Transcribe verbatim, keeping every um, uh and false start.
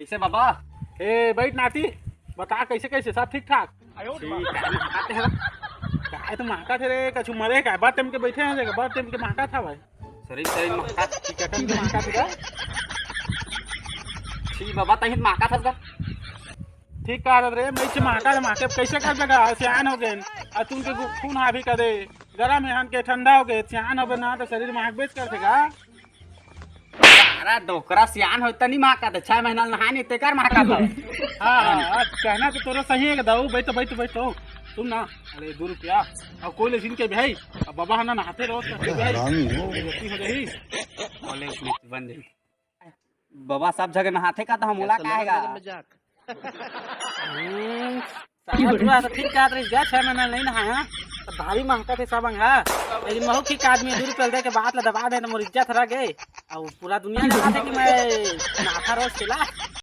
कइसे बाबा? ए, बइठ नाती, बता कइसे कइसे, सब ठीक ठाक? ठीक, काय महकात हे? काय तो महकात हे रे, कछु मरे काय? बड़ टेम के बइठे हन, बड़ टेम के महकात हवय। शरीर शरीर महकात। ठीक है, कइसे महकात हे का? छी बाबा, तहीं महकात हस का? ठीक कहत रे, मैं से महकात, महकात कइसे कर देगा? सियान हो गए, अउ तुमके गु-, खून हावी कर दे, गरम हे हन के ठंडा हो गए, सियान हो गए ना तो शरीर महकबेच करथे का? अरे डोकरा सियान होय त नहीं महकात, छह महीना नहाय नहीं तेकर महकात। हाँ, हाँ, हाँ, कहना तो तोरो सही है दाऊ, बैठो, बैठो, बैठो। सुन ना, अरे दो रुपया, अउ कोई ले जिनके भाई, अब बाबा हना नहाते रहो, तो भाई, हरामी हो। बेइज्जती हो जाही। कॉलेज में बंद है। बाबा सब जगह नहाथे का, तो हम ओला का हेगा? हम्म, साला टूरा तो ठीक कहत रहिस गा, छह महीना नहीं नहाया, तो भारी महकत हे सब अंग हा। लेकिन महू ठीक आदमी दू रुपया दे के बात ला दबा दे, तो मोर इज्जत हरा गए। अउ पूरा दुनिया जानथे कि मैं नहाथा रोज तेला।